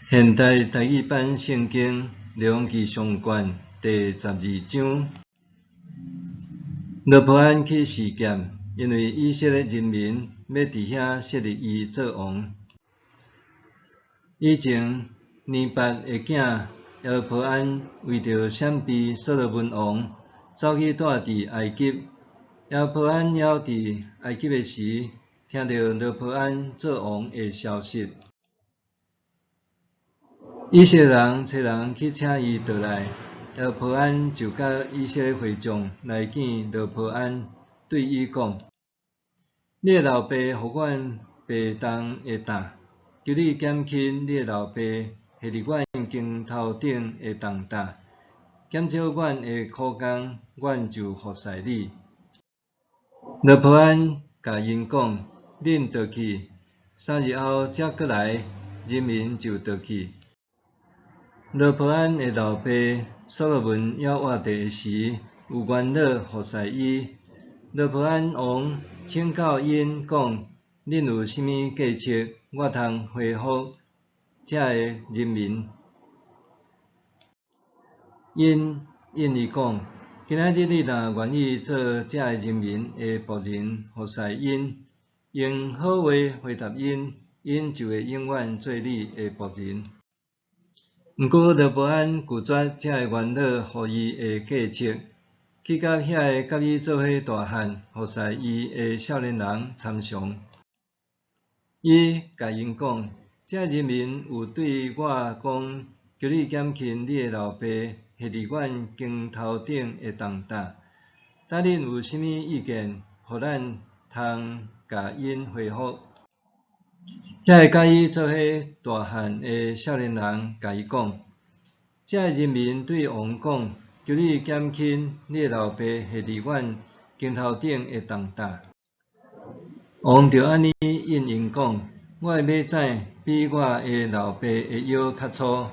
現代台語版聖經列王紀上卷第十二章，羅波安去示劍，因為以色列人民欲佇遐設立伊做王。以前尼八的囝耶羅波安為著閃避所羅門王，走去蹛佇埃及。耶羅波安猶佇埃及的時，聽著羅波安做王的消息。以色列人差人去請伊倒來，耶羅波安就佮以色列會眾來見羅波安，對伊講：你的老爸予阮爸重的擔，求你減輕你的老爸繫佇阮肩頭頂的重擔，減少阮的苦工，阮就服侍你。羅波安共𪜶講：恁倒去，3日後才閣來。人民就倒去。羅波安的老爸所羅門猶活著的時，有元老服侍伊。羅波安王請教𪜶講：恁有啥物計策，我通回覆這个人民？𪜶應伊講：今仔日你若願意做這个人民的僕人，服侍𪜶，用好話回答𪜶，𪜶就會永遠做你的僕人。毋過羅波安拒絕這个元老予伊的計策，去佮遐个佮伊做伙大漢服侍伊的少年人參詳。伊共𪜶講：這人民有對我講，求你減輕你的老爸繫佇阮肩頭頂的重擔。焦恁有啥物意見，予咱通共𪜶回覆？遐个佮伊做伙大漢的少年人共伊講：這个人民對王講，求你減輕你的老爸繫佇阮肩頭頂的重擔。王就按呢應𪜶講：我的馬仔比我的老爸的腰較粗。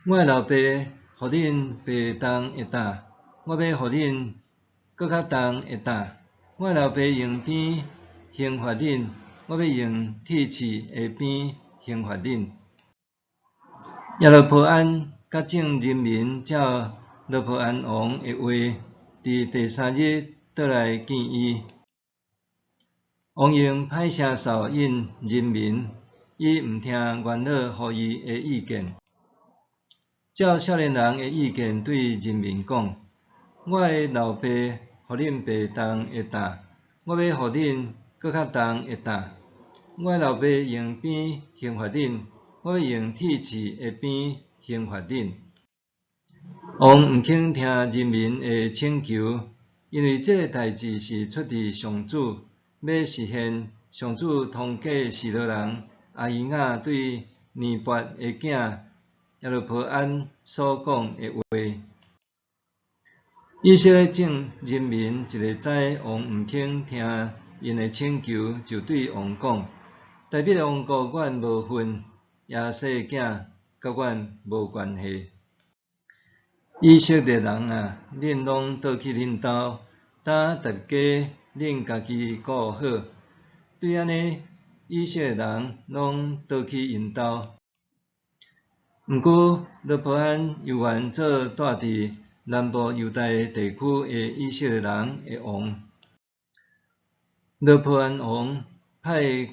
我的老爸予恁爸重的擔，我欲予恁閣較重的擔。我的老爸用鞭刑罰恁，我欲用鐵刺的鞭刑罰恁。耶羅波安佮眾人民照羅波安王的話，佇第三日倒來見伊。王用歹聲數應人民，伊毋聽元老予伊的意見。照少年人的意見對人民講：我的老爸予恁爸重的擔，我欲予恁閣較重的擔。我的老爸用鞭刑罰恁，我欲用鐵刺的鞭刑罰恁。王毋肯聽人民的請求，因為這个代誌是出自上主，欲實現上主通過示羅人阿希雅對尼八的囝耶羅波安所講的話。以色列眾人民一下知王毋肯聽𪜶的請求，就對王講：大衛的王國阮無份，耶西的囝佮阮無關係。以色列人啊，恁攏倒去恁兜，焦逐家恁家己顧好。對按呢，以色列人攏倒去𪜶兜。毋過，羅波安猶原做蹛佇南部猶大地區的以色列人的王。羅波安王派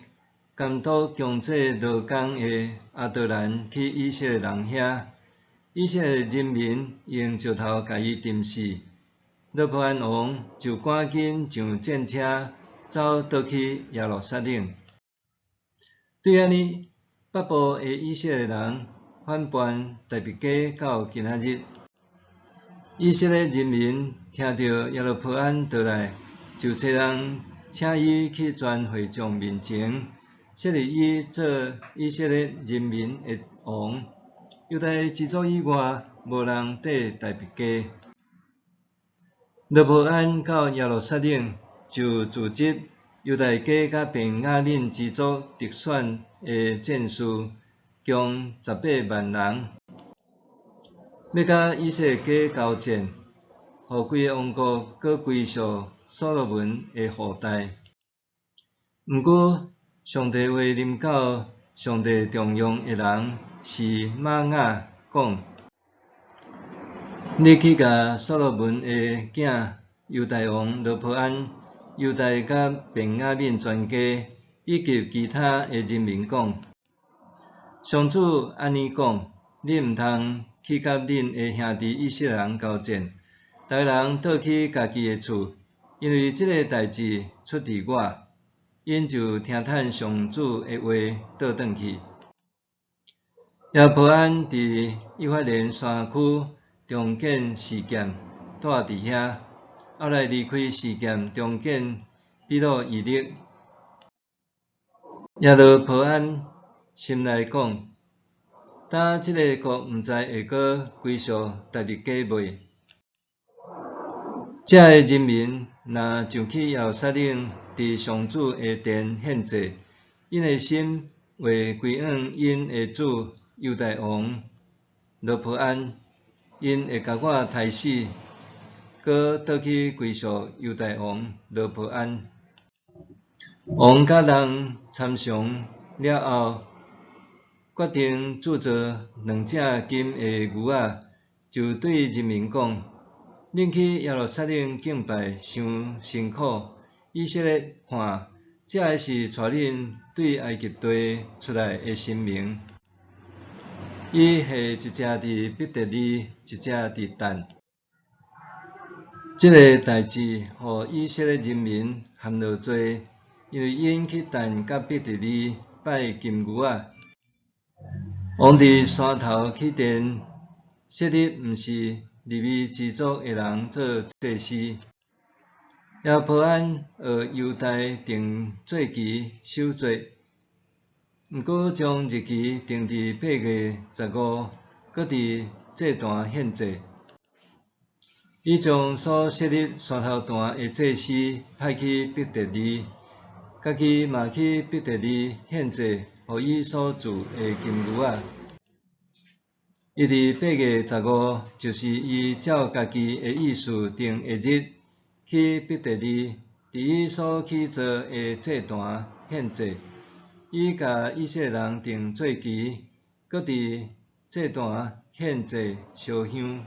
監督強制勞工的亞多蘭去以色列人遐，以色列人民用石頭共伊釘死。羅波安王就趕緊上戰車，走倒去耶路撒冷。對按呢，北部的以色列人反叛大衛家到今仔日。以色列人民聽著耶羅波安倒來，就差人請伊去全會眾面前，設立伊做以色列人民的王。猶大支族以外，無人綴大衛家。羅波安到耶路撒冷，就組織猶大家佮便雅憫支族特選的戰士，共18萬人，欲佮以色列家交戰，予規个王國閣歸屬所羅門的後代。毋過，上帝話臨到上帝重用的人示玛雅讲：你去共所罗门的囝犹大王罗波安、犹大佮便雅悯全家，以及其他的人民讲：上主按呢讲，恁毋通去佮恁的兄弟以色列人交战，逐个人倒去家己的厝，因为這个代誌出佇我。𪜶就聽趁上主的話，倒轉去。耶羅波安佇以法蓮山區重建示劍，住佇遐。後來離開示劍，重建比努伊勒。耶羅波安心內講：今這个國毋知會閣歸屬達味家未？遮的人民若上去耶路撒冷，佇上主的殿獻祭，𪜶的心會歸向𪜶的主猶大王羅波安，𪜶會共我刣死，閣倒去歸屬猶大王羅波安。王佮人參詳了後，決定鑄造兩隻金的牛仔，就對人民講：恁去耶路撒冷敬拜傷辛苦，以色列看，這个是帶恁對埃及地出來的神明。伊下一隻佇伯特利，一隻佇但。這个代誌予以色列人民陷落罪，因為𪜶去但佮伯特利拜金牛仔。王佇山頭起殿，設立毋是利未支族的人做祭司。耶羅波安學猶大定節期守節，毋過將日期定佇8月15，閣佇祭壇獻祭。伊將所設立山頭壇的祭司派去伯特利，家己嘛去伯特利獻祭，予伊所鑄的金牛仔。伊佇八月十五，就是伊照家己的意思定的日，去伯特利，佇伊所起造的祭壇獻祭。伊共以色列人定節期，閣佇祭壇獻祭燒香。